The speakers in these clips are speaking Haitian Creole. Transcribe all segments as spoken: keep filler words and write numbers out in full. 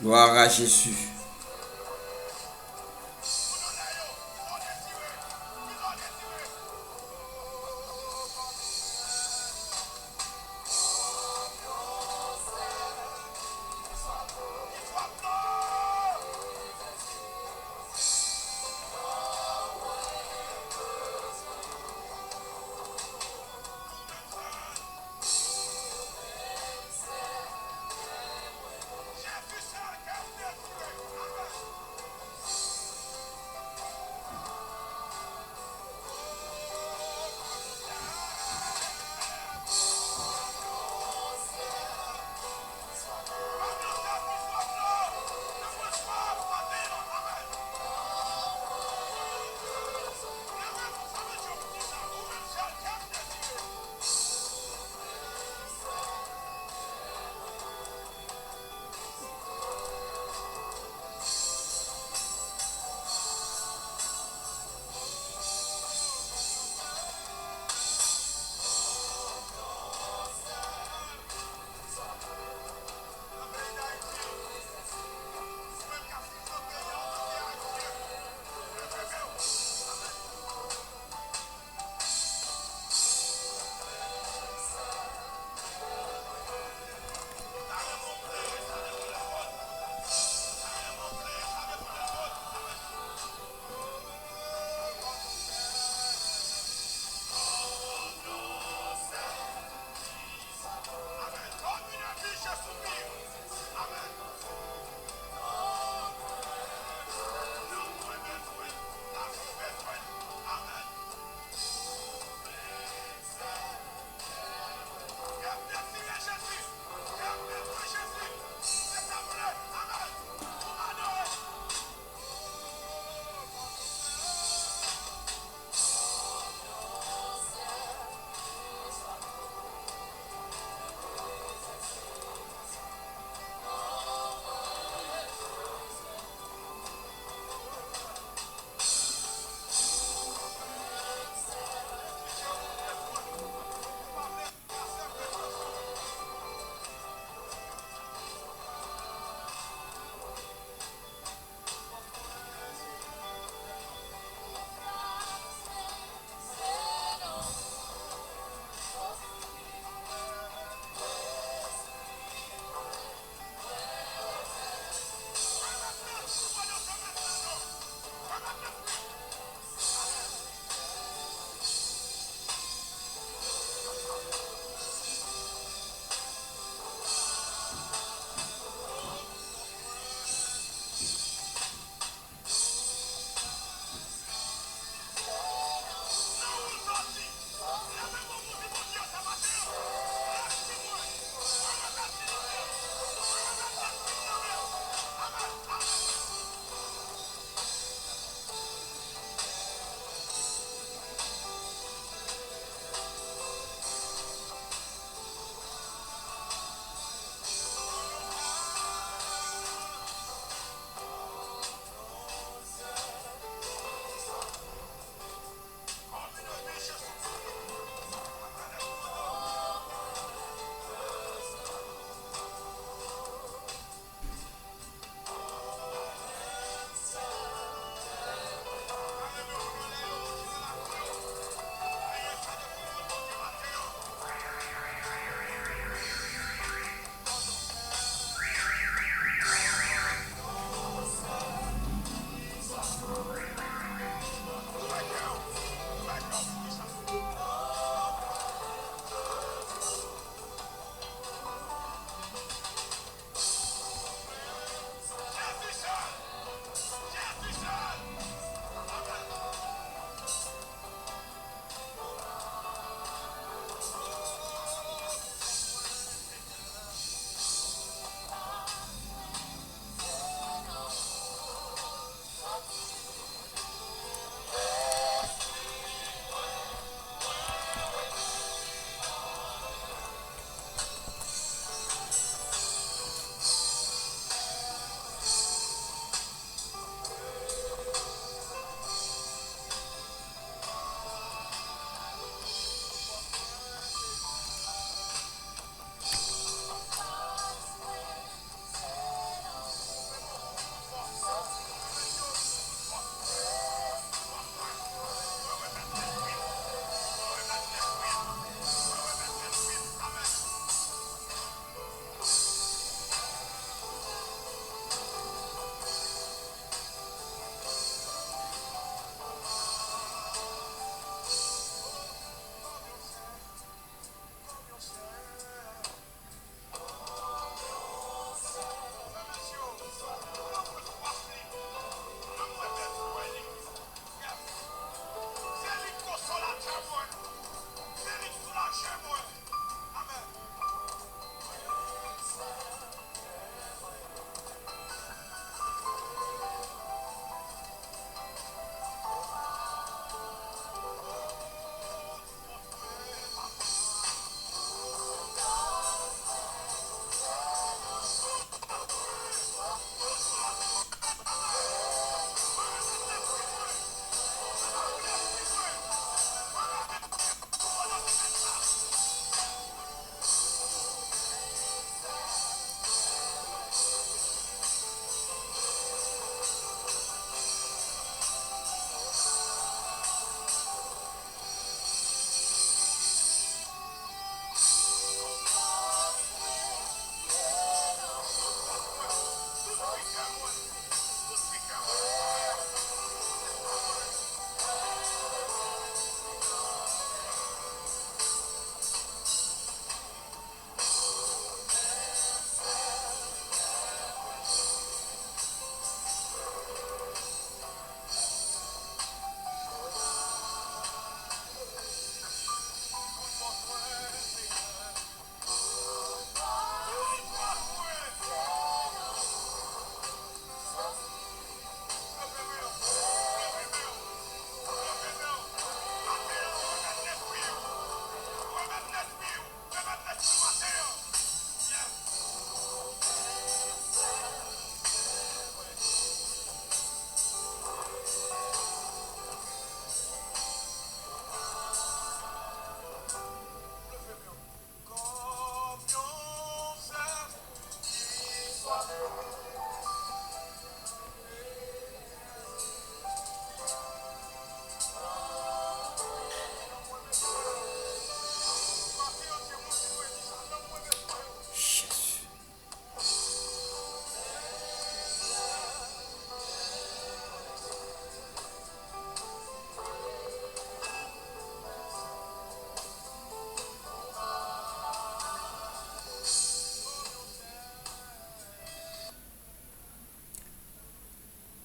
Gloire à Jésus.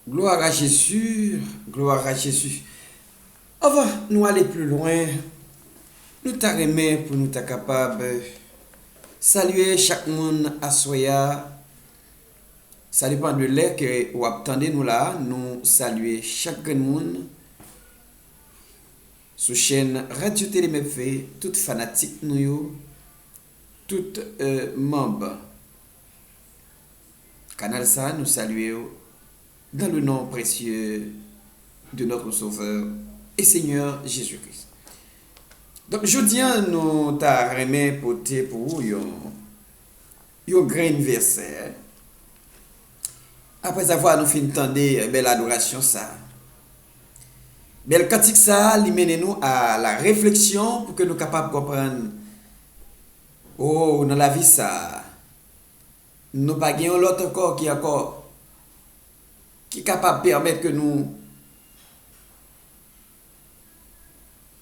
Gloire à Jésus, gloire à Jésus. Anvan nou ale pli lwen, nou ta renmen pou nou ta kapab salye chak moun aswè a. Sa depann de lè ke w ap tande nou la, nou salye chak grenn moun sou chèn Radyo Tele M F V, tout fanatik nou yo, tout, euh, manm kanal sa, nou salye w dans le nom précieux de notre Sauveur et Seigneur Jésus-Christ. Donk, jodi a, nou ta renmen pote pou ou yon, yon grenn vèsè. Aprèzavwa nou fin tande bèl adorasyon sa, bèl kantik sa, li mennen nou a la refleksyon pou ke nou kapab konprann, o, nan lavi sa, nou pa gen yon lòt ankò ki ankò, ki kapab pèmèt ke nou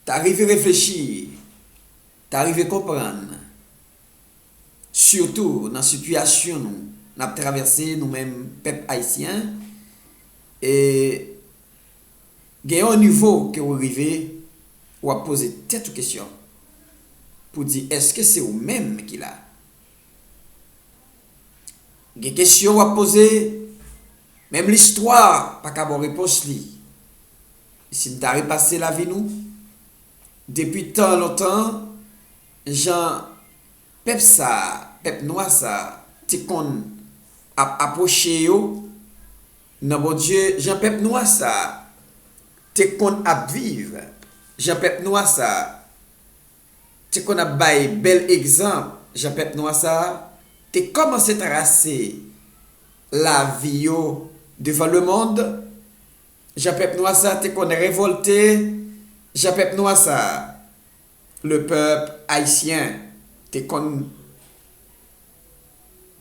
ta rive reflechi, ta rive konprann, sitou nan sitiyasyon nou, n ap travèse nou menm pèp ayisyen, e gen yon nivo ke w rive, w ap poze tèt ou kesyon pou di, èske se ou menm ki la? Gen kesyon w ap poze, menm listwa pa ka ba w repons li. Si n ta repase lavi nou, depi tan lontan, jan pèp sa, pèp nwa sa, te konn ap apwoche yo nan Bondye, jan pèp nwa sa te konn ap viv, jan pèp nwa sa te konn ap bay bèl egzanp, jan pèp nwa sa te kòmanse trase lavi yo devan lemonn, jan pèp nwa sa te konn revòlte, jan pèp nwa sa, le pèp ayisyen, te konn,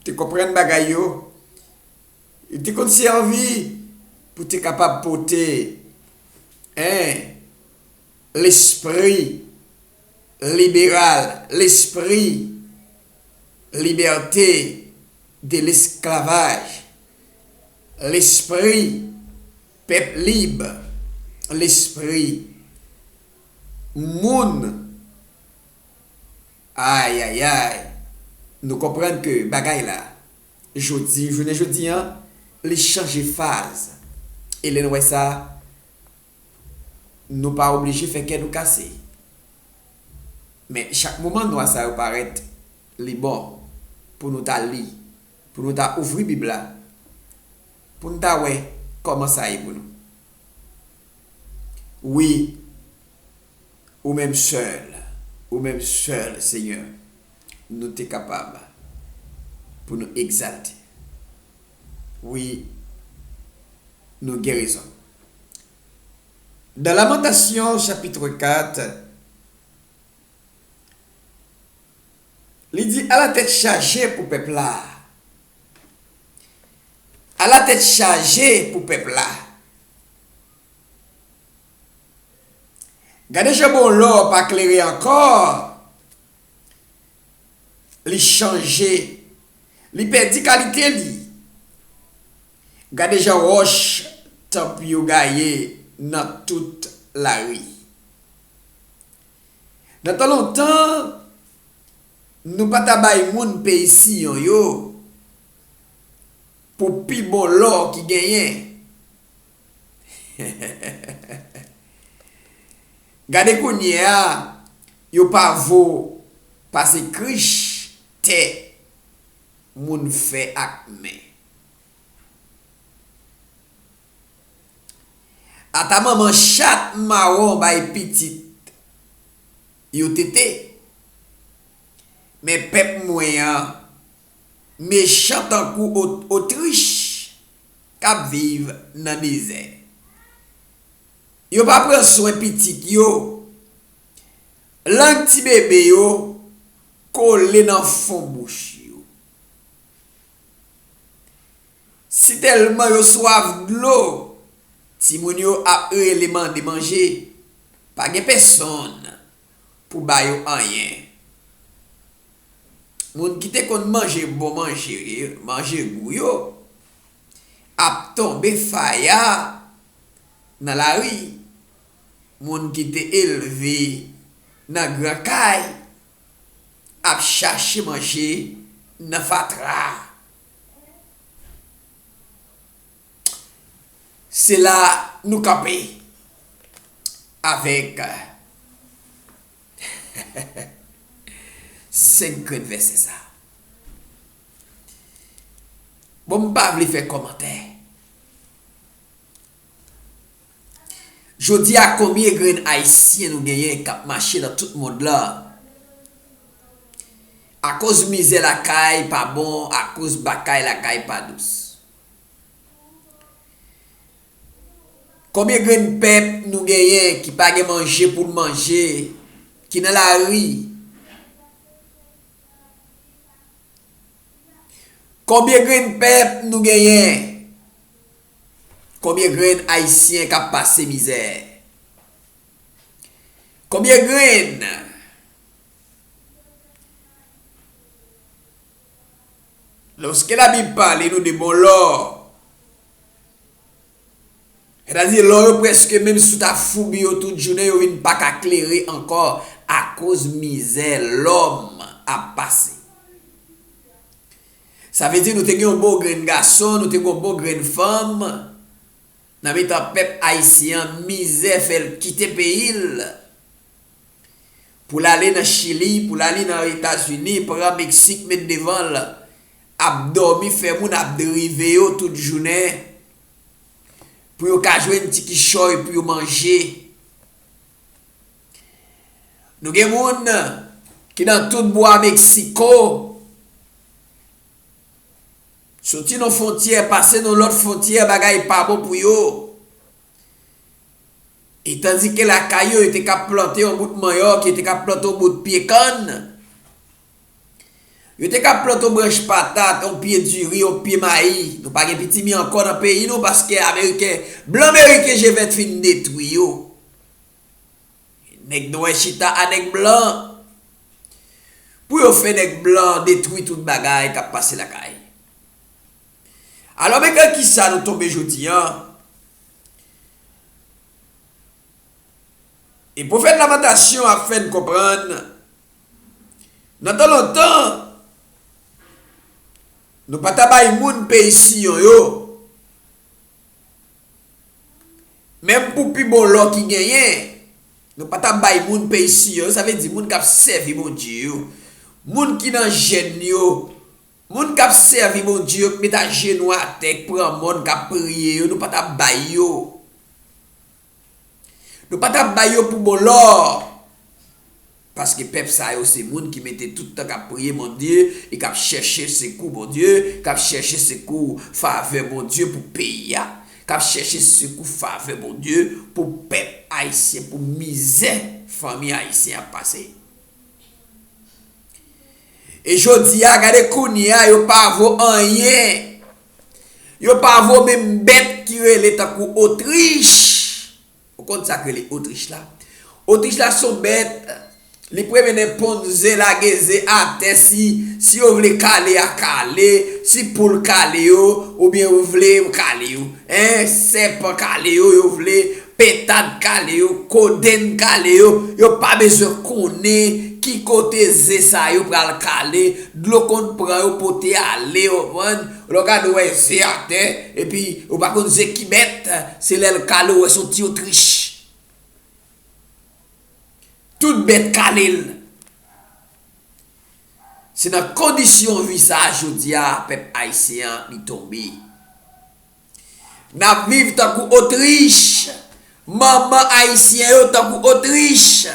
te konprann bagay yo, li te konn sèvi pou te kapab pote, en, lespri liberal, lespri libète de lesklavaj, lespri pèp lib, lespri moun. Ayayay, nou konprann ke bagay la, jodi, jounen jodi an, li chanje faz. E lè n wè sa, nou pa oblije fè kè nou kase. Men chak moman nwa sa yo parèt, li bon pou nou ta li, pou nou ta ouvri Bib la, pou n ta wè kòman sa ye pou nou. Wi, ou menm sèl, ou menm sèl, Senyè, nou te kapab pou nou egzalte. Wi, nou gen rezon. Dans Lamentation, chapitre quatre, li di, ala tèt chaje pou pèp la. Ala tèt chaje pou pèp la. Gade jan bon lò pa klere ankò. Li chanje. Li pèdi kalite li. Gade jan wòch tanp yo gaye nan tout lari. Nan tan lontan, nou pa ta bay moun peyi Siyon yo pou pi bon lò ki genyen. Gade kounye a, yo pa vo pase krich tè moun fè ak men. Ata manman chat mawon bay pitit yo tete. Men pèp mwen an mechan tankou ot-, otrich k ap viv nan dezè. Yo pa pran swen pitit yo. Lang ti bebe yo kole nan fon bouch yo. Sitèlman yo swaf dlo, timoun yo ap rele mande manje. Pa gen pèsonn pou ba yo anyen. Moun ki te konn manje bon manje, manje gou yo, ap tonbe faya nan lari, moun ki te elve nan gran kay ap chache manje nan fatra. Se la nou kanpe avèk senk grenn vèsè sa. Bon, m pa vle fè kòmantè. Jodi a, konbyen grenn Ayisyen nou genyen k ap mache nan tout mond lan? Akoz mizè lakay pa bon, akoz bagay lakay pa dous. Konbyen grenn pèp nou genyen ki pa gen manje pou l manje, ki nan lari? Konbyen grenn pèp nou genyen? Konbyen grenn Ayisyen k ap pase mizè? Konbyen grenn? Lòske Labib pale nou de bon lò, sètadi lò yo prèske menm sou ta foubi yo tout jounen, yo vin pa ka klere ankò akoz mizè lòm ap pase. Sa vle di nou te gen yon bon grenn gason, nou te gen yon bon grenn fanm. Nan mitan pèp ayisyen an, mizè fè l kite peyi l pou l ale nan Chili, pou l ale nan Etazini, pran Meksik, met devan l, ap dòmi, fè moun ap drive yo tout jounen pou yo ka jwenn ti kichòy pou yo manje. Nou gen moun ki nan tout bwa Meksiko, soti nan fwontyè, pase nan lòt fwontyè, bagay pa bon pou yo. E tandike lakay yo, yo te ka plante yon bout manyòk, yo te ka plante yon bout pye kann, yo te ka plante yon branch patat, yon pye diri, yon pye mayi. Nou pa gen pitimi ankò nan peyi nou paske Ameriken, blan Meriken je vèt fin detwi yo. Nèg nwè chita a nèg blan pou yo fè nèg blan detwi tout bagay k ap pase lakay. Alò, men nan kisa nou tonbe jodi a? E pwofèt Lamantasyon ap fè n konprann, nan tan lontan, nou pa ta bay moun peyi Siyon yo. Menm pou pi bon lò ki genyen, nou pa ta bay moun peyi Siyon yo, sa vle di moun k ap sèvi Bondye yo, moun ki nan jèn yo, moun k ap sèvi Bondye yo, k met ajenou atè, k pran mòn, k ap priye yo, nou pa ta bay yo. Nou pa ta bay yo pou bon lò. Paske pèp sa yo se moun ki mete tout tan k ap priye Bondye e k ap chèche sekou Bondye, k ap chèche sekou favè Bondye pou peyi a, k ap chèche sekou favè Bondye pou pèp ayisyen, pou mizè fanmi ayisyen ap pase. E jodi a, gade kounye a, yo pa vo anyen. Yo pa vo menm bèt ki rele tankou otrich. Ou konn sa k rele otrich la? Otrich la se yon bèt, li premye nan ponn ze, lage ze atè, si, si yo vle kale a kale, si poul kale yo, oubyen yo vle yo kale yo. En, sèpan kale yo, yo vle, pentad kale yo, kodenn kale yo, yo pa bezwen konnen ki kote ze sa yo pral kale, dlo konn pran yo pote ale, ou konprann? Lè w gade w wè ze atè, epi ou pa konn ze ki bèt, se lè l kale w wè se yon ti otrich. Tout bèt kale l. Se nan kondisyon vi sa a jodi a pèp ayisyen an li tonbe. N ap viv tankou otrich. Manman ayisyen yo tankou otrich.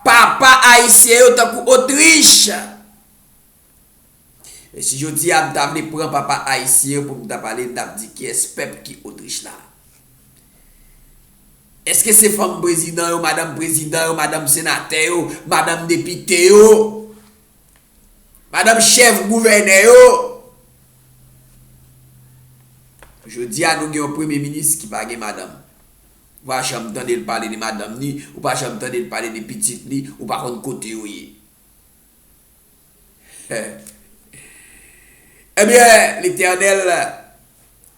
Papa ayisyen yo tankou otrich. E si jodi a m ta vle pran papa ayisyen yo pou m ta pale, m t ap di kiyès pèp ki otrich la? Èske se fanm prezidan yo, madanm prezidan yo, madanm senatè yo, madanm depite yo, madanm chèf gouvènè yo? Jodi a nou gen yon premye minis ki pa gen madanm. Ou pa janm tande l pale de madanm ni, ou pa janm tande l pale de pitit li, ou pa konn kote yo ye. Ebyen, Letènèl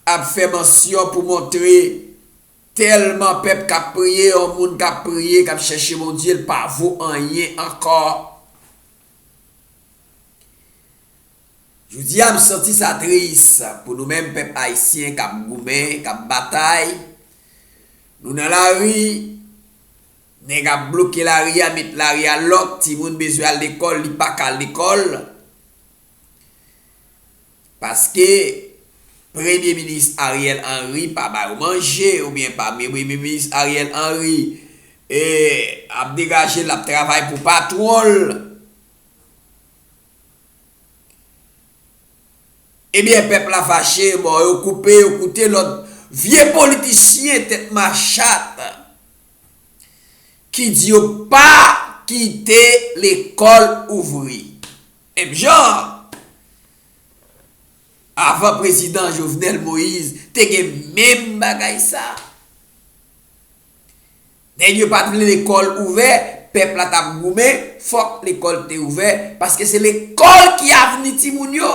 ap fè mansyon pou montre tèlman pèp k ap priye, yon moun k ap priye, k ap chèche Bondye, l pa vo anyen ankò. Jodi a, m santi sa tris pou nou menm pèp ayisyen k ap goumen, k ap batay. Nou nan lari, nèg ap bloke lari a, met lari a lòk, timoun bezwen al lekòl, li pa ka al lekòl. Paske Premye Minis Ariel Henry pa ba yo manje, oubyen pa Premye Minis Ariel Henry e, ap degaje l, ap travay pou patwon l. Ebyen, pèp la fache, bò yo koupe, yo koute lòt vye politisyen tèt machat ki di yo pa kite lekòl ouvri. Menm jan, avan prezidan Jovenel Moïse te gen menm bagay sa. Nèg yo pa t vle lekòl ouvè, pèp la t ap goumen, fòk lekòl te ouvè, paske se lekòl ki avni timoun yo,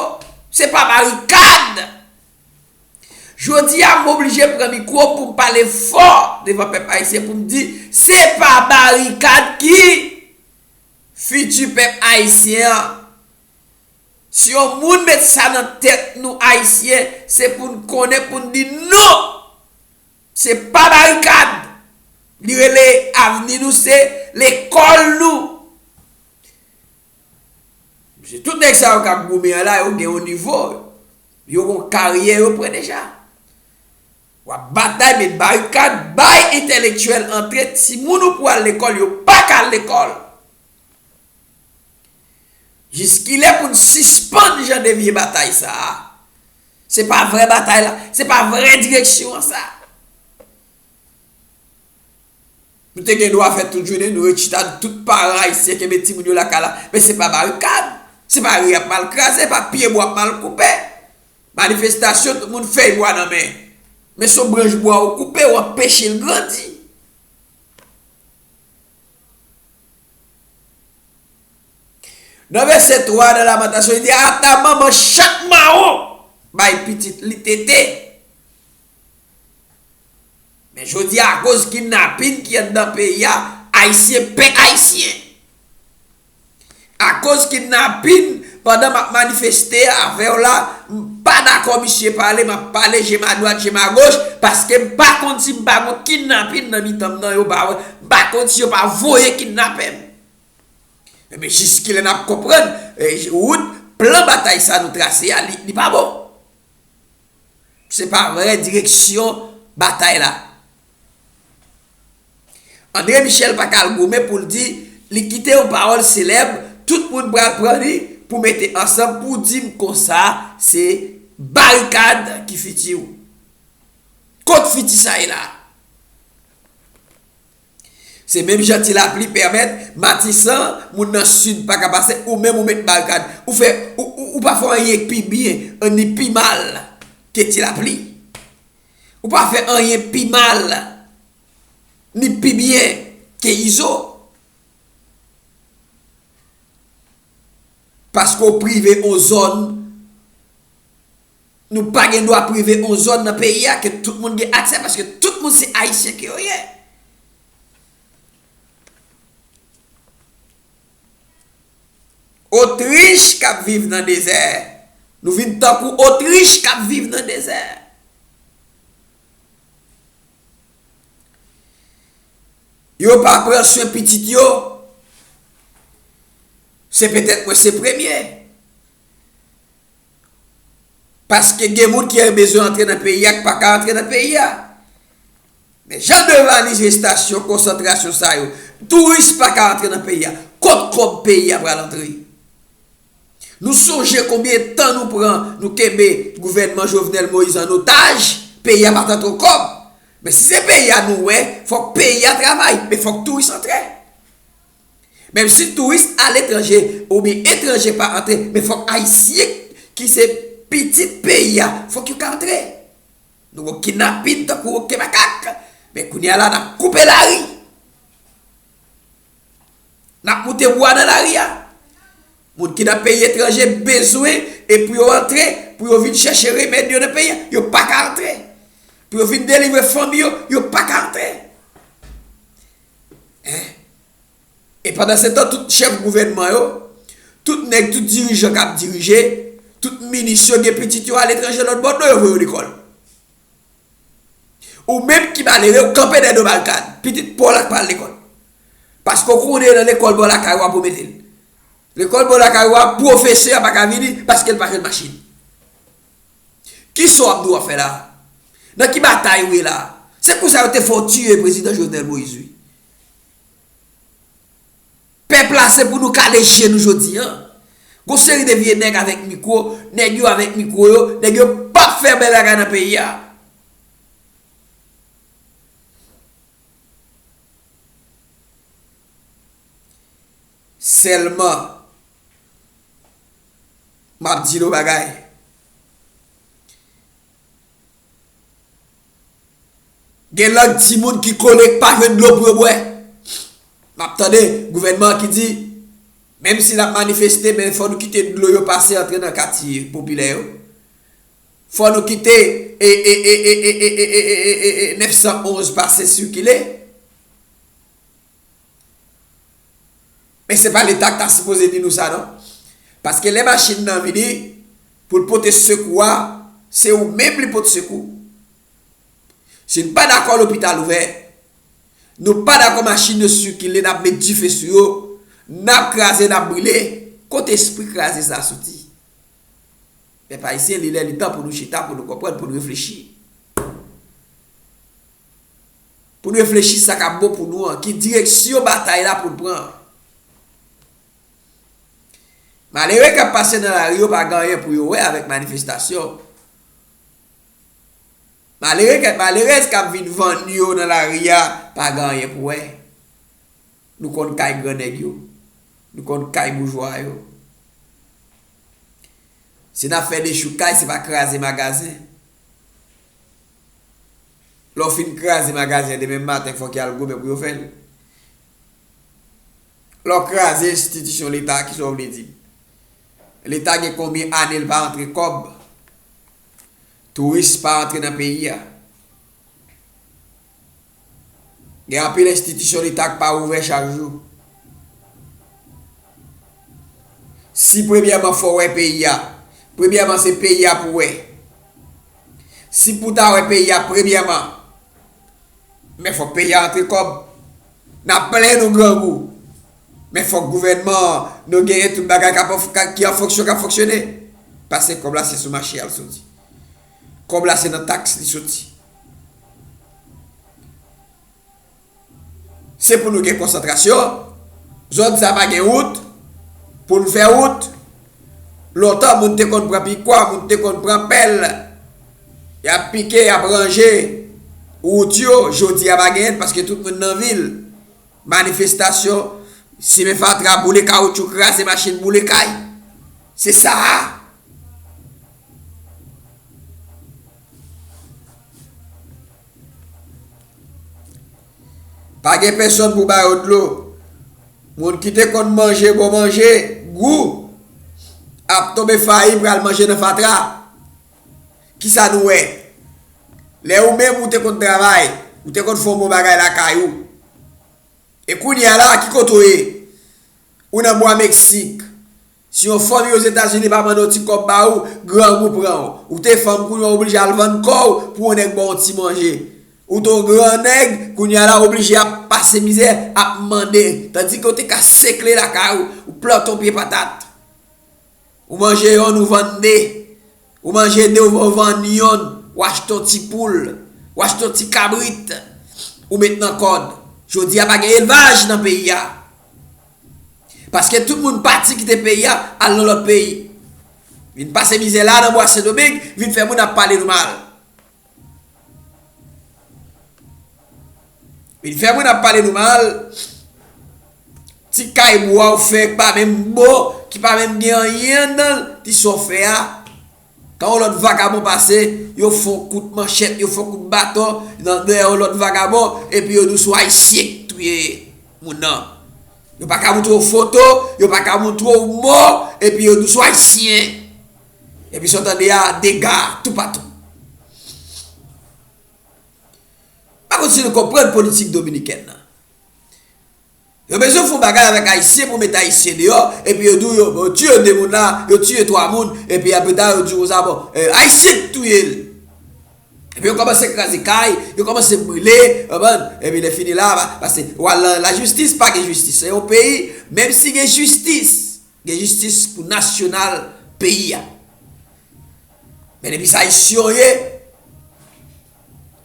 se pa barikad. Jodi a, m oblije pran mikwo pou m pale fò devan pèp ayisyen, pou m di, se pa barikad ki fiti pèp ayisyen an. Si yon moun met sa nan tèt nou ayisyen, se pou n konnen, pou n di non! Se pa barikad. Li rele avni nou, se lekòl nou. Se tout nèg sa yo k ap goumen an la, yo gen yon nivo. Yo gen yon karyè yo pran deja. W ap batay, met barikad, bay entèlektyèl antre, timoun ou pou al lekòl, yo pa ka al lekòl. Jiskilè pou n sispann jan de vye batay sa a? Se pa vrè batay la, se pa vrè direksyon an sa. Nou te gen dwa fè tout jounen, nou ret chita, tout paran ayisyen kenbe timoun yo lakay la. Men se pa barikad, se pa ri ap mal kraze, pa pye bwa ap mal koupe. Manifestasyon, tout moun fèy bwa nan men. Men se yon branch bwa ou koupe, ou anpeche l grandi. Nan vèsè twa nan Lamantasyon, li di, ata manman chat mawon bay pitit li tete. Men jodi a, akoz kidnapin ki anndan peyi a, ayisyen pè ayisyen. Akoz kidnapin, pandan m ap manifeste avè w la, m pa dakò misye pale, m ap pale je m adwat, je m agoch, paske m pa konn si m pa gon kidnapin nan mitan m nan, yo pa wè, m pa konn si yo pa voye kidnapè m. Ebyen, jiskilè n ap konprann, eh, wout, plan batay sa nou trase a, li, li pa bon. Se pa vrè direksyon batay la. André Michel pa ka al goumen pou l di, li kite yon pawòl selèb, tout moun pral pran li pou mete ansanm pou di m konsa, se barikad ki fiti w. Kot fiti sa ye la? Se menm jan ti lapli pèmèt Matisan, moun nan sid pa ka pase, ou menm ou met barikad. Ou fè, ou, ou, ou pa fè anyen pi byen, ni pi mal ke ti lapli. Ou pa fè anyen pi mal, ni pi byen ke Izo. Paske w prive yon zòn, nou pa gen dwa prive yon zòn nan peyi a ke tout moun gen aksè, paske tout moun se ayisyen ke yo ye. Otrich k ap viv nan dezè. Nou vin tankou Otrich k ap viv nan dezè. Yo pa pran swen pitit yo. Se petèt mwen se premye. Paske gen moun ki bezwen antre nan peyi a, ki pa ka antre nan peyi a. Men jan de valiz estasyon konsantrasyon sa yo, touris pa ka antre nan peyi a. Kot kòb peyi a pral antre? Nou sonje konbyen tan nou pran, nou kenbe gouvènman Jovenel Moïse an otaj, peyi a pa t antre kòb. Men si se peyi a nou wè, fòk peyi a travay, men fòk touris antre. Menm si touris aletranje oubyen etranje pa antre, men fòk ayisyen ki se pitit peyi a, fòk yo ka antre. Nou gon kidnapin tankou ke makak. Men kounye a la, n ap koupe lari. N ap moute bwa nan lari a. Moun ki nan peyi etranje bezwen E pou yo antre, pou yo vin chèche remèd yo nan peyi a, yo pa ka antre. Pou yo vin delivre fanmi yo, yo pa ka antre. Hein? E pandan se tan, tout chèf gouvènman yo, tout nèg, tout dirijan k ap dirije, tout minis yo gen pitit yo aletranje lòt bò dlo, yo voye yo lekòl. Ou menm ki malere, ou kanpe dèyè do balkad, pitit pa w la k pral lekòl. Paske w konnen nan lekòl bò lakay ou a pou mete l. Lekòl bò lakay ou a, pwofesè a pa ka vini paske l pa jwenn machin. Kisa w ap di w ap fè la? Nan ki batay ou ye la? Se konsa yo te fè w tiye prezidan Jovenel Moïse, wi. Pèp la, se pou nou kale je nou jodi a. Gon seri de vye nèg avèk mikwo, nèg yo avèk mikwo yo, nèg yo p ap fè bèl bagay nan peyi a. Sèlman, m ap di nou bagay. Gen lòt timoun ki kole k pa jwenn dlo pou yo bwè. M ap tande gouvènman an ki di, menm si n ap manifeste, men fò nou kite dlo yo pase antre nan katye popilè yo. Fò nou kite e, e, e, e, nèf san onz pase sikile. Men se pa Leta k ta sipoze di nou sa, non. Paske lè machin nan vini pou l pote sekou a, se ou menm li pot sekou. Si n pa dakò lopital ouvè, nou pa dakò machin yo sikile, n ap met dife sou yo, n ap kraze, n ap brile, kote espri kraze sa soti? Pèp ayisyen, li lè, li tan pou nou chita, pou nou konprann, pou nou reflechi. Pou n reflechi sa k ap bon pou nou an, ki direksyon batay la pou n pran. Malere k ap pase nan lari yo pa gen anyen pou yo wè avèk manifestasyon. Malere k, malerèz k ap vin vann yo nan lari a pa gen anyen pou wè. Nou konn kay gran nèg yo. Nou konn kay boujwa yo. Si n ap fè dechoukay, se pa kraze magazen. Lè w fin kraze magazen, demen maten, fòk y al goumen pou yo fè l. Lè w kraze enstitisyon Leta, kisa w vle di m? Leta gen konbyen ane l pa antre kòb? Touris pa antre nan peyi a. Gen anpil enstitisyon Leta k pa ouvè chak jou. Si premyèman fò w wè peyi a, premyèman se peyi a pou w wè. Si pou w ta wè peyi a premyèman, men fòk peyi a antre kòb. N ap plenn nou grangou. Men fòk gouvènman an, nou genyen tout bagay k ap, k ap, ki an fonksyon, k ap fonksyone. Paske kòb la se sou mache a l soti. Kòb la se nan taks li soti. Se pou nou gen konsantrasyon. Jodi a pa gen wout. Pou n fè wout, lontan moun te konn pran pikwa, moun te konn pran pèl. Y ap pike, y ap ranje wout yo. Jodi a pa genyen l paske tout moun nan vil. Manifestasyon, simen fatra, boule kawotchou, kraze machin, boule kay. Se sa a. Pa gen pèsonn pou ba yo dlo. Moun ki te konn manje bon manje, gou, ap tonbe fayi, pral manje nan fatra. Kisa nou wè? Lè ou menm ou te konn travay, ou te konn fè yon bon bagay lakay ou. E kounye a la, ki kote w ye? Ou nan bwa Meksik. Si yon fanmi Ozetazini pa mande yon ti kòb ba ou, grangou pran w. Ou te fanm, kounye a w oblije al vann kò w pou yon nèg ba w yon ti manje. Ou te yon gran nèg, kounye a la w oblije ap pase mizè, ap mande. Tandike w te ka sekle lakay ou, ou plante yon pye patat. Ou manje yonn, ou vann de. Ou manje de, ou vann yonn, ou achte yon ti poul, ou achte yon ti kabrit, ou met nan kòd. Jodi a pa gen elvaj nan peyi a. Paske tout moun pati kite peyi a, al nan lòt peyi. Vin pase mizè la nan bwa Sendomeng, vin fè moun ap pale nou mal. Vin fè moun ap pale nou mal. Ti kay bwa w fè ki pa menm bon, ki pa menm gen anyen anndan l, ti sa w fè a. Kan yon lòt vagabon pase, yo fè yon kout manchèt, yo fè yon kout baton nan dèyè yon lòt vagabon, epi yo di w se yon Ayisyen ki touye moun nan. Yo pa ka montre w foto, yo pa ka montre w mò, epi yo di w se yon Ayisyen. Epi sa w tande a, dega toupatou. Pa konn si nou konprann politik dominikèn nan. Yo bezwen fè yon bagay avèk Ayisyen pou met Ayisyen deyò, epi yo di w yo, yo tiye de moun la, yo tiye twa moun, epi apre ta yo di w konsa, bon, eh, Ayisyen ki touye l. Epi yo kòmanse kraze kay, yo kòmanse brile, konprann? Epi lè fini la, pa- paske w al nan lajistis, pa gen jistis. Se yon peyi, menm si gen jistis, gen jistis pou nasyonal peyi a. Men depi se Ayisyen w ye,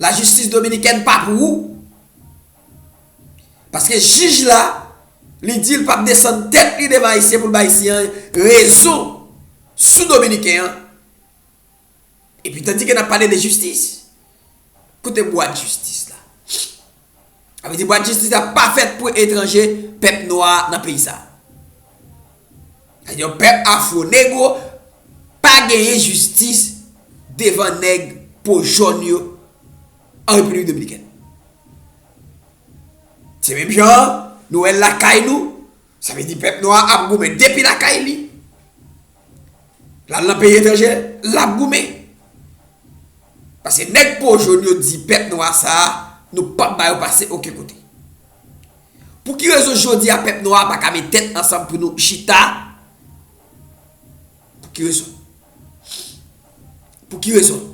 lajistis dominikèn pa pou ou. Paske jij la, li di l p ap desann tèt li devan Ayisyen pou l bay Ayisyen an rezon sou Dominiken an. Epi tandike n ap pale de jistis, kote bwat jistis la? Sa vle di bwat jistis la pa fèt pou etranje, pèp nwa nan peyi sa. Sa vle di yon pèp afwo negro pa genyen jistis devan nèg po jòn yo an Repiblik Dominikèn. Se menm jan an, nou wè l lakay nou, sa vle di pèp nwa ap goumen depi lakay li. L al nan peyi etranje, l ap goumen. Paske nèg po jòn yo di pèp nwa sa a, nou p ap ba yo pase okenn kote. Pou ki rezon jodi a pèp nwa a pa ka met tèt ansanm pou nou chita? Pou ki rezon? Pou ki rezon?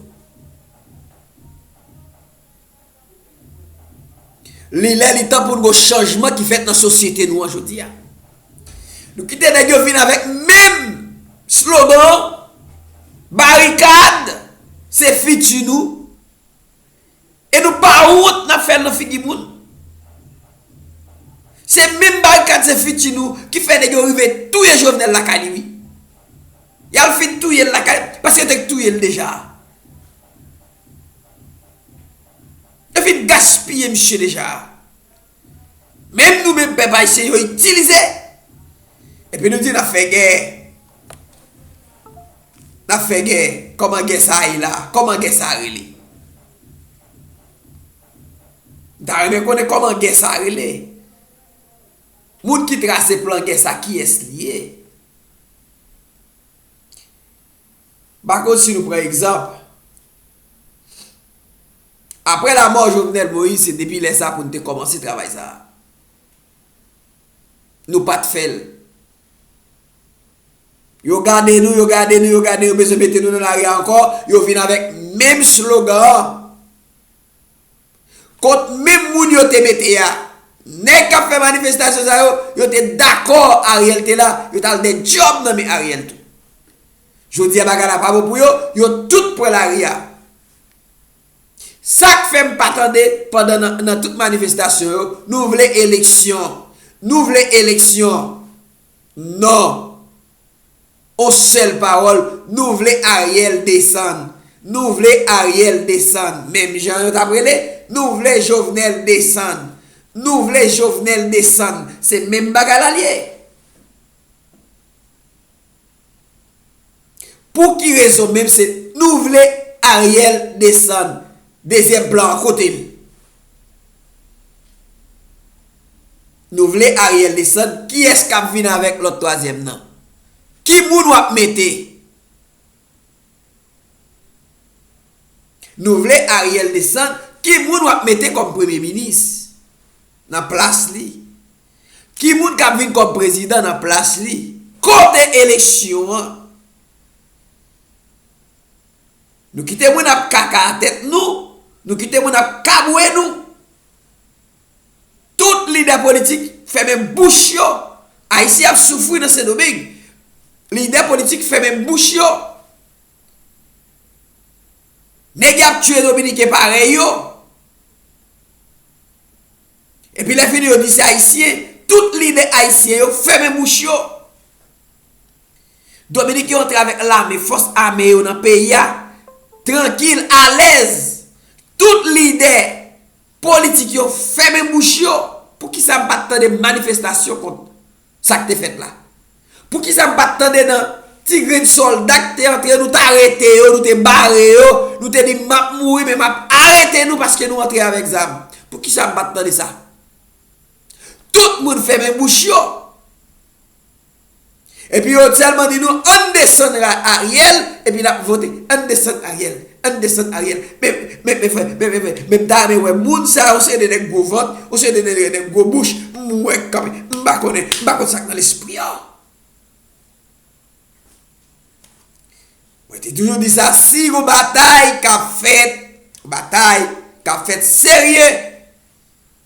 Li lè li tan pou n gon chanjman ki fèt nan sosyete nou an jodi a. Nou kite nèg yo vin avèk menm slogan, barikad se fiti nou, e nou pa wont n ap fè l nan figi moun. Se menm barikad se fiti nou ki fè nèg yo rive touye Jovenel lakay li wi. Y al fin touye l lakay, paske yo te k touye l deja. Yo fin gaspiye misye deja. Menm nou menm pèp ayisyen yo itilize. Epi nou di n ap fè gè. N ap fè gè. Kòman gè sa a ye la? Kòman gè sa a rele? M ta renmen konnen kòman gè sa a rele. Moun ki trase plan gè sa, kiyès li ye? M pa konn si nou pran egzanp. Apre lamò Jovenel Moïse, se depi lè sa pou n te kòmanse travay sa a. Nou pa t fè l. Yo gade nou, yo gade nou, yo gade, yo bezwen mete nou nan lari a ankò, yo vin avèk menm slogan an. Kont menm moun yo te mete a. Nèg k ap fè manifestasyon sa yo, yo te dakò Ariel te la, yo t al dè djòb nan men Ariel tou. Jodi a bagay la pa bon pou yo, yo tout pran lari a. Sa k fè m pa tande pandan nan, nan tout manifestasyon yo, nou vle eleksyon, nou vle eleksyon. Non. On sèl pawòl, nou vle Ariel desann. Nou vle Ariel desann. Menm jan yo t ap rele, nou vle Jovenel desann. Nou vle Jovenel desann. Se menm bagay la l ye. Pou ki rezon menm se nou vle Ariel desann? Dezyèm plan an kote l? Nou vle Ariel desann, kiyès k ap vin avèk lòt twazyèm nan? Ki moun w ap mete? Nou vle Ariel desann, ki moun w ap mete kòm premye minis nan plas li? Ki moun k ap vin kòm prezidan nan plas li? Kote eleksyon an? Nou kite moun ap kaka atèt nou, nou kite moun ap kabwe nou. Tout lidè politik fèmen bouch yo. Ayisyen ap soufri nan Sendomeng. Lidè politik fèmen bouch yo. Nèg y ap tiye Dominiken parèy yo. Epi lè fini yo di se Ayisyen. Tout lidè ayisyen yo fèmen bouch yo. Dominiken yo antre avèk lame, fòs ame yo nan peyi a, trankil, alèz. Tout lidè politik yo fèmen bouch yo. Poukisa m pa t tande manifestasyon kont sa k te fèt la? Poukisa m pa t tande nan ti grenn sòlda k te antre, nou t arete yo, nou te bare yo, nou te di, "M ap mouri, men m ap arete nou paske nou antre avèk zam"? Poukisa m pa t tande sa? Tout moun fèmen bouch yo. Epi yo sèlman di nou, ann desann Ariel, epi n ap vote. Ann desann Ariel, ann desann Ariel. Men, men, men, frè, men, men, men, men m ta renmen wè moun sa yo, se de nèg gwo vant, ou se de nèg, nèg gwo bouch, m wè k kanpe. M pa konnen, m pa konn sa k nan lespri yo. Mwen te toujou di sa, si gon batay k ap fèt, batay k ap fèt serye,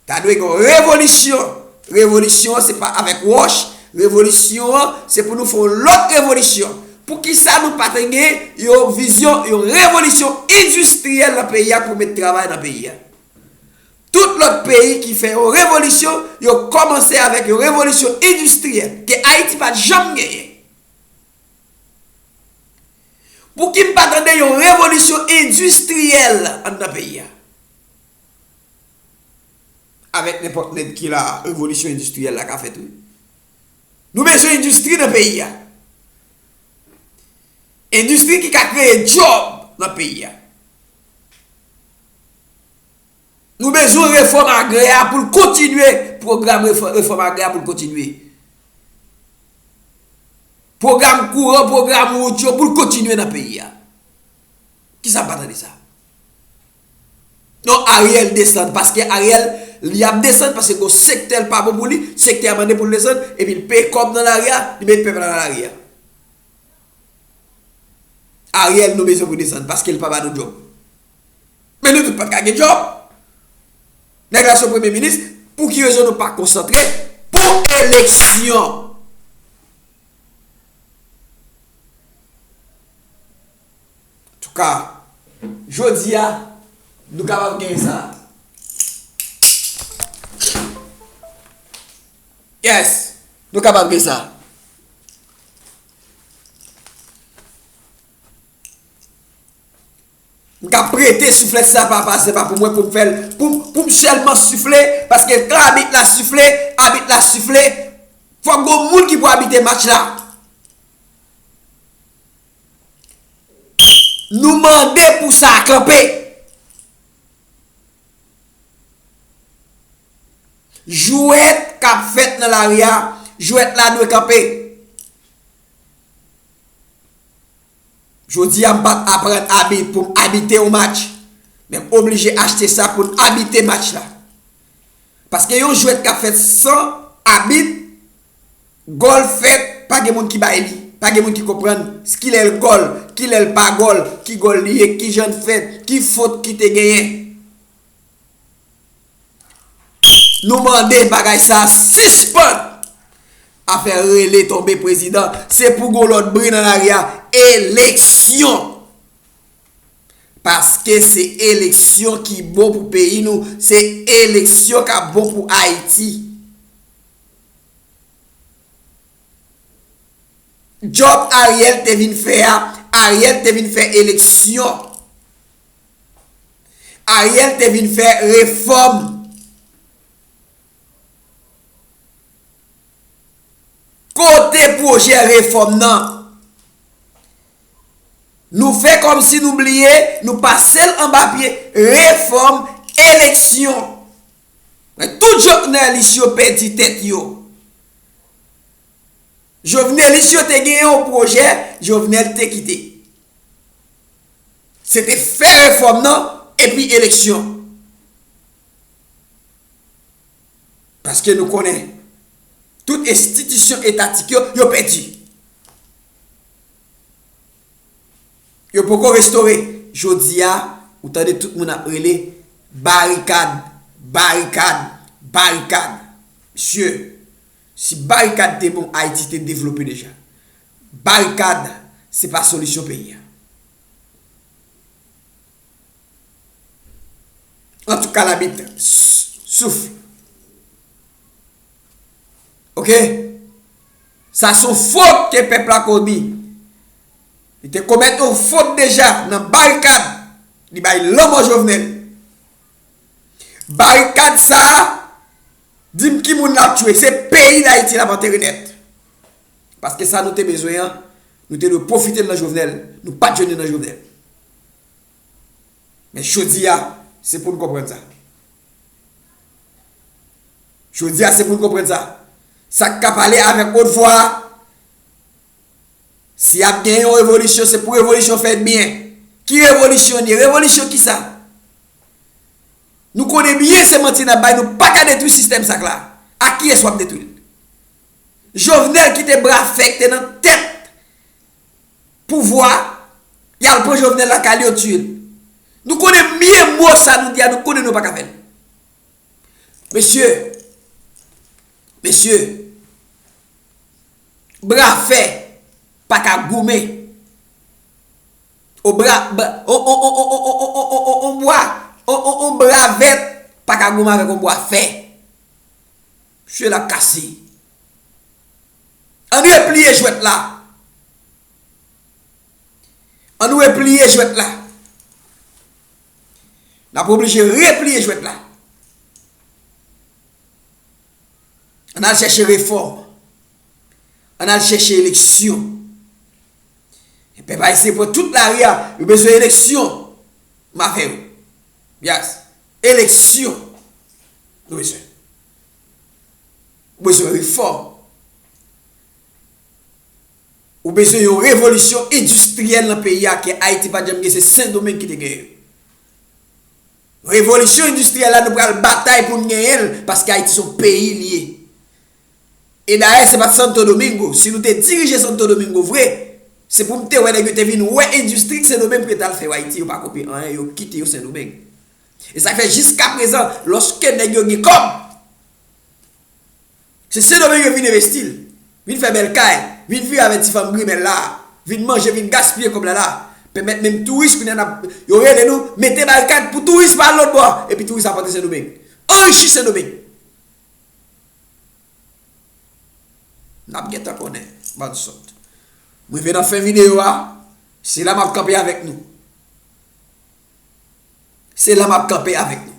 ta dwe gen yon revolisyon. Revolisyon an se pa avèk wòch. Revolisyon an se pou nou fè yon lòt revolisyon. Poukisa nou pa te gen yon vizyon, yon revolisyon endistriyèl nan peyi a pou met travay nan peyi a? Tout lòt peyi ki fè yon revolisyon, yo kòmanse avèk yon revolisyon endistriyèl ke Ayiti pa t janm genyen. Pouki m pa tande yon revolisyon endistriyèl anndan peyi a? Avèk nenpòt nèg ki la, revolisyon endistriyèl la ka fèt, wi. Nou bezwen endistri nan peyi a. Endistri ki ka kreye djòb nan peyi a. Nou bezwen refòm agrè a pou l kontinye, pwogram refò-, refòm agrè a pou l kontinye. Pwogram kouran, pwogram wout yo pou l kontinye nan peyi a. Kisa m pa tande sa? Non, Ariel desann, paske Ariel, li ap desann, paske gon sektè l pa bon pou li, sektè a mande pou l desann, epi l peye kòb nan lari a, li met pèp la nan lari a. Ariel, nou bezwen pou desann, paske l pa ba nou djòb. Men nou tout pa t ka gen djòb. Nèg la se premye minis, pou ki rezon nou pa konsantre pou eleksyon? Antouka, jodi a, nou kapab gen sa. Yes, nou kapab gen sa. M ka prete souflèt sa, papa, se pa pou mwen pou m fè l, pou, pou m sèlman sifle, paske kan abit la sifle, abit la sifle, fòk gon moun ki pou abite match la. Nou mande pou sa kanpe. Jwèt k ap fèt nan lari a, jwèt la dwe kanpe. Jodi a, m pa t aprann abit pou m abite yon match, men m oblije achte sa pou n abite match la. Paske yon jwèt k ap fèt san abit, gòl fèt, pa gen moun ki bay li, pa gen moun ki konprann kilè l gòl, kilè l pa gòl, ki gòl li ye, kijan l fèt, ki fot ki te genyen. Nou mande bagay sa a sispann. Afè rele tonbe prezidan, se pou gon lòt bri nan lari a. Eleksyon. Paske se eleksyon ki bon pou peyi nou, se eleksyon k ap bon pou Ayiti. Djòb Ariel te vin fè a, Ariel te vin fè eleksyon. Ariel te vin fè refòm. Kote pwojè refòm nan? Nou fè kòmsi nou bliye, nou pase l anba pye. Refòm, eleksyon. Men tout Jovenelis yo pèdi tèt yo. Jovenelis yo te gen yon pwojè, Jovenel te kite. Se te fè refòm nan, epi eleksyon. Paske nou konnen, tout enstitisyon etatik yo, yo pèdi. Yo poko restore. Jodi a, ou tande tout moun ap rele, barikad, barikad, barikad. Mesye, si barikad te bon, Ayiti te devlope deja. Barikad, se pa solisyon peyi a. Antouka, labit, s-, souf. Oke? Sa se yon fot ke pèp la komi. Li te komèt yon fot deja nan barikad. Li bay lanmò Jovenel. Barikad sa a, di m ki moun l ap tchwe. Se peyi Dayiti l ap antere nèt. Paske sa nou te bezwen an, nou te dwe pwofite l nan Jovenel. Nou pa t jwenn li nan Jovenel. Men jodi a, se pou n konprann sa. Jodi a, se pou n konprann sa. Sa k ka pale avèk wot vwa a, Si ap gen yon revolisyon, se pou revolisyon fèt byen. Ki revolisyon li ye? Revolisyon kisa? Nou konnen byen se manti n ap bay, nou pa ka detwi sistèm sa k la. A kiyès w ap detwi l? Jovenel ki te bra fè k te nan tèt pouvwa, y al pran Jovenel lakay li, yo tiye l. Nou konnen byen mo sa nou di a, nou konnen nou pa ka fè l. Mesye, mesye, bra fè pa ka goumen. On bra, bra, on, on, on, on, on, on, on, on, on bwa, on, on, on bra vèt pa ka goumen avèk on bwa fè. Mesye, l ap kase. Ann repliye jwèt la. Ann repliye jwèt la. N ap oblije repliye jwèt la. Ann al chèche refòm. Ann al chèche eleksyon. E pèp ayisyen pran tout lari a, yo bezwen eleksyon. M avè yo. Yes. Eleksyon. Nou bezwen. Ou bezwen refòm. Ou bezwen yon revolisyon endistriyèl nan peyi a ke Ayiti pa t janm gen, se Sendomeng ki te genyen. Revolisyon endistriyèl la, nou pral batay pou n genyen l, paske Ayiti se yon peyi li ye. E dayè, se pa t Santo Domingo. Si nou te dirije Santo Domingo vre, se pou m te wè nèg yo te vin wè endistri k Sendomeng pou yo t al fè yo Ayiti, yo pa kopye anyen, yo kite yo Sendomeng. E sa k fè jiskaprezan, lòske nèg yo gen kòb, se Sendomeng yo vin envesti l, vin fè bèl kay, vin viv avèk ti fanm grimèl la, vin manje, vin gaspiye kòb la la. Pèmèt menm touris kounye a n ap, yo rele nou, mete barikad pou touris pa al lòt bò, epi touris ap antre Sendomeng. Anrichi Sendomeng. N ap gentan konnen, bann sòt. M rive nan fen videyo a, se la m ap kanpe avèk nou. Se la m ap kanpe avèk nou.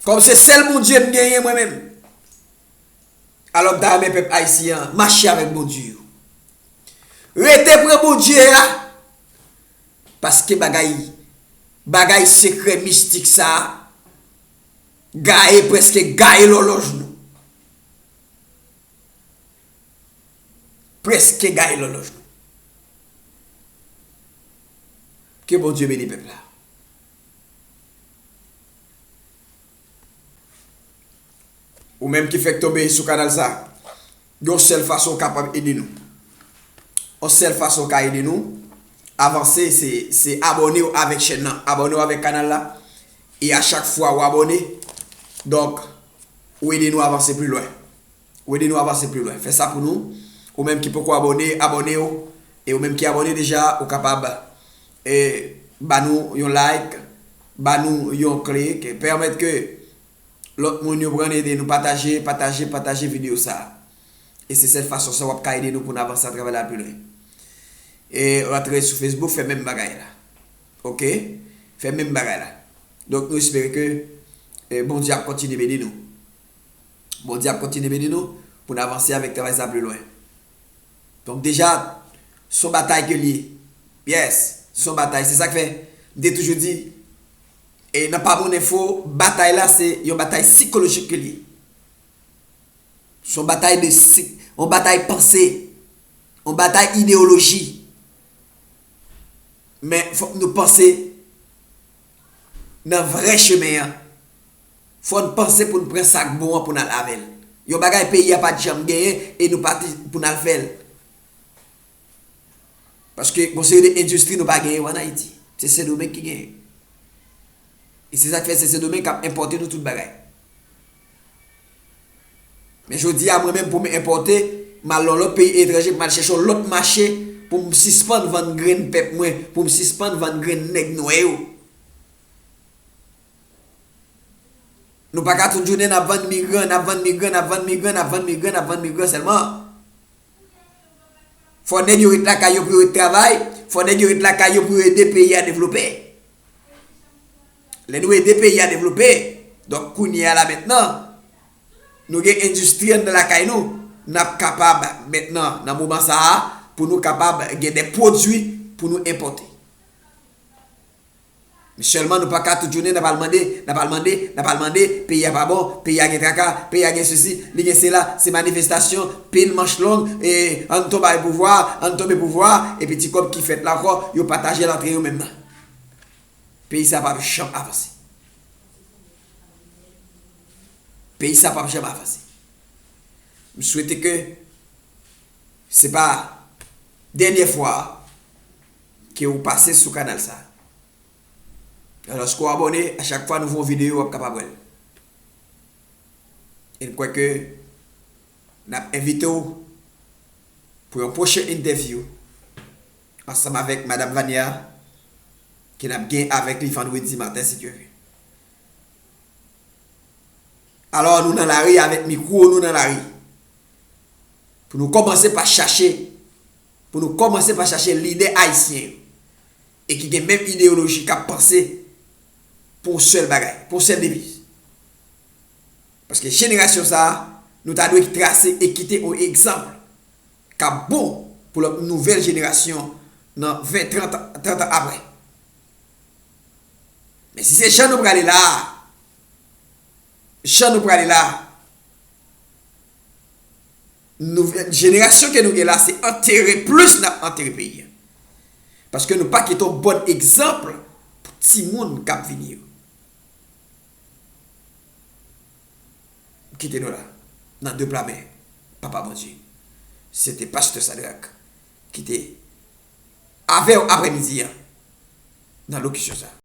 Kòm se sèl Bondye m genyen mwen menm, alò m ta renmen pèp ayisyen an mache avèk Bondye yo. Rete pran Bondye a, paske bagay, bagay sekrè mistik sa a gaye, prèske gaye lòlòj nou. Prèske gaye lòlòj nou. Ke Bondye beni pèp la. Ou menm ki fèk tonbe sou kanal sa, yon sèl fason w kapab ede nou. Yon sèl fason w ka ede nou avanse, se, se abòne w avèk chèn nan. Abòne w avèk kanal la. E a chak fwa w abòne, donk, ou ede nou avanse pli lwen. Ou ede nou avanse pli lwen. Fè sa pou nou. Ou menm ki poko abòne, abòne w. E ou menm ki abòne deja, ou kapab, e, ba nou yon like, ba nou yon klik, pèmèt ke lòt moun yo pran ede nou pataje, pataje, pataje videyo sa. E se sèl fason sa w ap ka ede nou pou n avanse a travay la pi lwen. E rantre sou Facebook, fè menm bagay la. Oke? Fè menm bagay la. Donk, nou espere ke, e, Bondye ap kontinye beni nou. Bondye ap kontinye beni nou pou n avanse avèk travay sa pi lwen. Donk, deja, se yon batay ke l ye. Yes, se yon batay. Se sa k fè, m te toujou di, e nan Pa Moun Enfo, batay la, se yon batay sikolojik ke l ye. Se yon batay de si-, yon batay panse, yon batay ideyoloji. Men fòk nou panse nan vrè chemen an. Fò n panse pou n pran sa k bon an pou n al avè l. Yon bagay peyi a pa t janm genyen e nou pati pou n al fè l. Paske gon seri de endistri nou pa genyen yo ann Ayiti. Se Sendomeng ki genyen. E se sa k fè se Sendomeng k ap enpòte nou tout bagay. Men jodi a, mwen menm pou m enpòte, m al nan lòt peyi etranje, pou m al chèche yon lòt mache, pou m sispann vann grenn pèp mwen, pou m sispann vann grenn nèg nwè yo. Nou pa ka tout jounen n ap vann migran, n ap vann migran, n ap vann migran, n ap vann migran, n ap vann migran sèlman. Fò nèg yo ret lakay yo pou yo ret travay, fò nèg yo ret lakay yo pou yo ede peyi a devlope. Lè nou ede peyi a devlope, donk kounye a la mentnan, nou gen endistri anndan lakay nou, n ap kapab mentnan, nan moman sa a, pou nou kapab gen de pwodui pou nou enpòte. Sèlman nou pa ka tout jounen n ap al mande, n ap al mande, n ap al mande, peyi a pa bon, peyi a gen traka, peyi a gen sesi, li gen sela, se manifestasyon, pil manch long, e ann tonbe pouvwa, ann tonbe pouvwa, epi ti kòb ki fèt la ankò, yo pataje l antre yo menm nan. Peyi sa p ap janm avanse. Peyi sa p ap janm avanse. M swete ke se pa dènyè fwa ke ou pase sou kanal sa. Alòske w abòne, a chak fwa nou fè yon videyo, w ap kapab wè l. E m kwè ke n ap envite w pou yon pwochen entèvyou ansanm avèk Madanm Vania, ke n ap gen avèk li vandredi maten, si Dye vle. Alò, nou nan lari avèk mikwo, nou nan lari. Pou nou kòmanse pa chache, pou nou kòmanse pa chache lidè ayisyen yo, e ki gen menm ideyoloji, k ap panse pou yon sèl bagay, pou yon sèl deviz. Paske jenerasyon sa a, nou ta dwe trase e kite yon egzanp k ap bon pou lòt nouvèl jenerasyon nan ven, trant, trant an apre. Men si se jan nou prale la a, jan nou prale la a, nouvèl jenerasyon ke nou gen la, se antere plis n ap antere peyi a. Paske nou pa kite yon bon egzanp pou timoun k ap vini yo. M kite nou la, nan de pla men Papa Bondye. Se te Pastè Sadrak ki te avè w aprèmidi a nan lokisyon sa.